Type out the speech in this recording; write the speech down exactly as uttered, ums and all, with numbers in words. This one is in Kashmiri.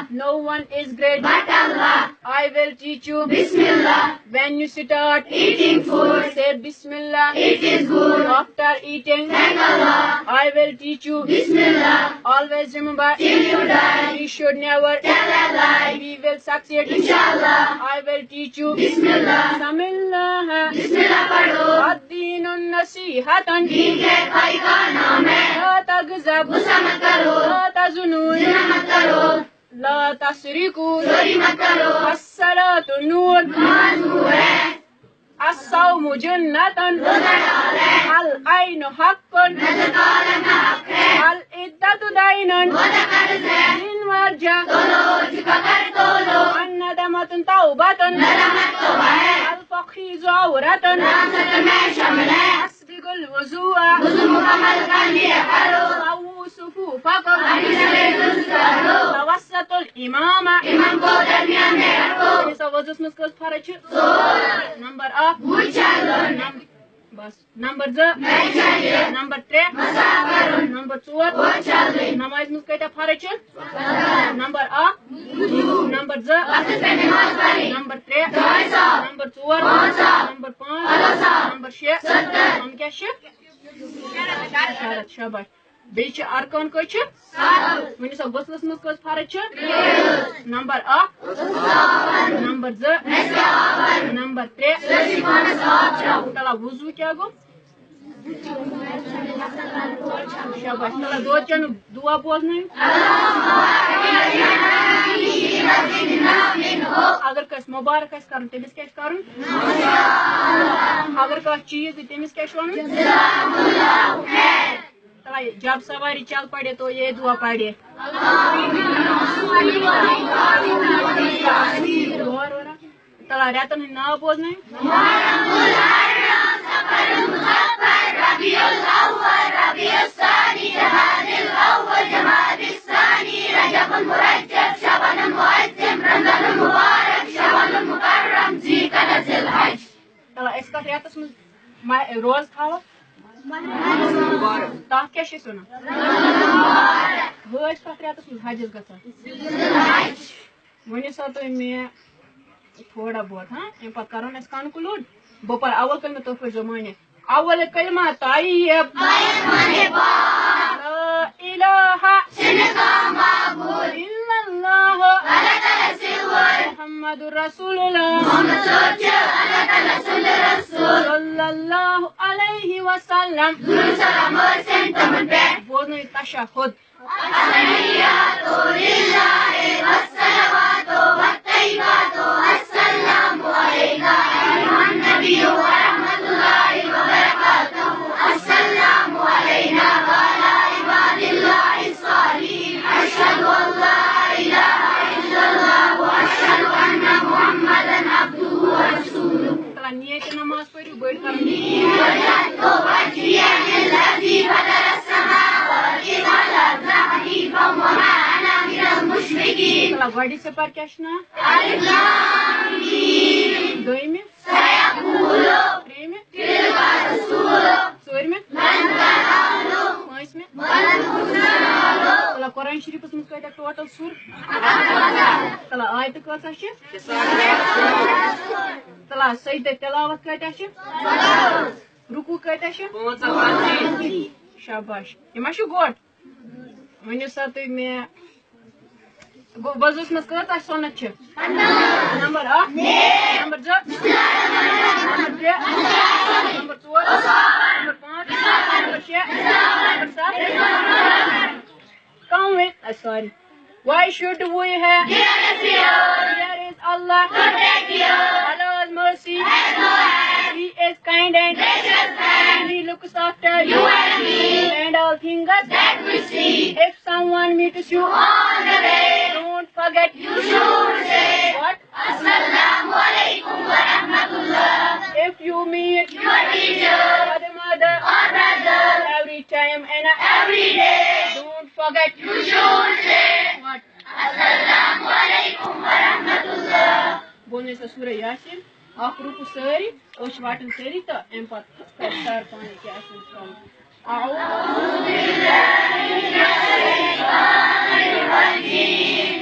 No one is great but Allah. I will teach you Bismillah. When you start eating food, say Bismillah. It is good. After eating, thank Allah. I will teach you Bismillah. Always remember, till you die, we should never tell a lie. We will succeed, Inshallah. I will teach you Bismillah. سم اللہ. بسم اللہ پڑھو. الدین نصیحة. دین کے بھائی کا نام ہے. لا تغضب. غصہ مت کرو. لا تزنون. زنا مت کرو. لا تسرقوا. چوری مت کرو. الصلاة نور. نماز نور ہے. الصوم جنة. روزہ ڈھال ہے. العين حق. نظر کا لگنا حق ہے. العدة دين. روزہ قرض ہے. دن ورجہ. تولو، جھکا کر تولو. الندامة توبة. ندامت توبہ ہے. الفخذ عورة. ران ستر میں شامل ہے. أسبغوا الوضوء. وضو مکمل کر لیا کرو. سووا صفوفكم. اپنی سفید درست کر لو. توسطوا الإمام. امام کو درمیان میں رکھو. تٔمِس آو وضوٗہَس منٛز کٔژ فرٕض چھِ؟ ژور. نمبر اکھ. بُتھ چھلُن. نم-، بس. نمبر زٕ. نَرِ چھلنہِ. نمبر ترٛےٚ. مَس صاف کرُن. نمبر ژور. کھۄر چھلٕنۍ. نمازِ منٛز کۭتیٛاہ فرٕض چھِ؟ نمبر اکھ. وضوٗ. نمبر زٕ. وقتس پٮ۪ٹھ نماز پرٕنۍ. نمبر ترٛےٚ. دۄہَے صاف. نمبر ژور. پانٛژھ صاف. نمبر پانٛژھ. پَلو صاف. نمبر شےٚ. ستر. یِم کیٛاہ چھِ؟ شرط، شاباش. بیٚیہِ چھِ ارکان کٔژ چھِ؟ ستھ. ؤنِو سا، غسلس منٛز کٔژ فرٕض چھِ؟ ترٛےٚ. نمبر اکھ. نمبر زٕ. نمبر ترٛےٚ. تَلہ، وضوٗ کیٛاہ گوٚو؟ شاباش. تَلہ، دۄد چٮ۪نُک دُعا بوزنٲیِو. اگر کٲنٛسہِ مُبارک آسہِ کرُن، تٔمِس کیٛاہ چھُ کرُن؟ اگر کانٛہہ چیٖز دی، تٔمِس کیٛاہ چھُ وَنُن؟ تَلہ، جب سواری چل پڑے تو یہ دعا پڑے. تَلہ، رٮ۪تَن ہٕنٛدۍ ناو بوزنٲیِو. تَلہ، أسۍ کَتھ رٮ۪تَس منٛز ما-، روزٕ تھاوو؟ تَتھ کیٛاہ چھِ أسۍ وَنان؟ حٲج کَتھ رٮ۪تَس منٛز حجَس گژھان؟ ؤنِو سا تُہۍ مےٚ تھوڑا بہت، ہاں؟ اَمہِ پَتہٕ کَرو نہٕ أسۍ conclude. بہٕ پَرٕ اول کلمہٕ، تُہۍ پٔرۍزیو مٲنِتھ. اول کلمہ طیب. طیب معنی پاک. لا الہ. چھُنہٕ کانٛہہ معبوٗد. الا اللہ. اللہ تعالیٰ سٕے یوت. محمد رسول اللہ. محمد صٲب چھُ اللہ تعالیٰ سُنٛد رسول. صلی اللہ علیہ وسلم. درود سلام ٲسِن تِمن پٮ۪ٹھ. بوزنٲیِو تشہد. التحيات لله والصلوات والطيبات، السلام عليك أيها النبي ورحمة الله وبركاته، السلام علينا وعلى عباد الله الصالحين، أشهد أن لا إله إلا الله وأشهد أن محمدا عبده ورسوله. ترى نية نماز پٔرِو، بٔڑۍ کَرُن. وجهت وجهي للذي فطر السماوات والأرض حنيفا وما أنا من المشركين. تَلہ، گۄڈٕنِچ سُہ پَر کیٛاہ چھُ ناو؟ الم. دوٚیمہِ؟ سيقول. ترٛیٚیمہِ؟ تلك الرسل. ژوٗرمہِ؟ من كان قبلكم. پٲنٛژمہِ؟ ومن كان قبلكم. تَلہ، قرآن شریٖفَس منٛز کۭتیٛاہ total سورٕ؟ تَلہ، آیتہٕ کۭژاہ چھِ؟ تَلہ، سجدٕ تلاوت کۭتیٛاہ چھِ؟ رکوع کۭتیٛاہ چھِ؟ شاباش۔ یہِ ما چھُ گوٚٹ؟ ؤنِو سا تُہۍ مےٚ، گوٚو، وضوٗہَس منٛز کۭژاہ سُنت چھِ؟ نمبر اکھ، نمبر زٕ، نمبر ترٛےٚ، نمبر ژور، نمبر پانٛژھ، نمبر شےٚ، نمبر ستھ۔ Come with, uh, sorry. Why should we have? There is Allah. Allah's mercy. He is kind and gracious and He looks after you and me and all things that we see. If someone meets you on the way, don't forget you should say what? السلام عليكم ورحمة الله. If you meet your teacher, or mother, or brother, every time and every day, don't forget you should say what? السلام عليكم ورحمة الله. بولنے سے سورہ یاسین، اکھ رکوع سٲری، أچھ واٹن سٲری تہٕ اَمہِ پتہٕ کر سر پانے کیٛاہ آسہِ أمِس کرُن۔ أعوذ بالله من الشيطان الرجيم.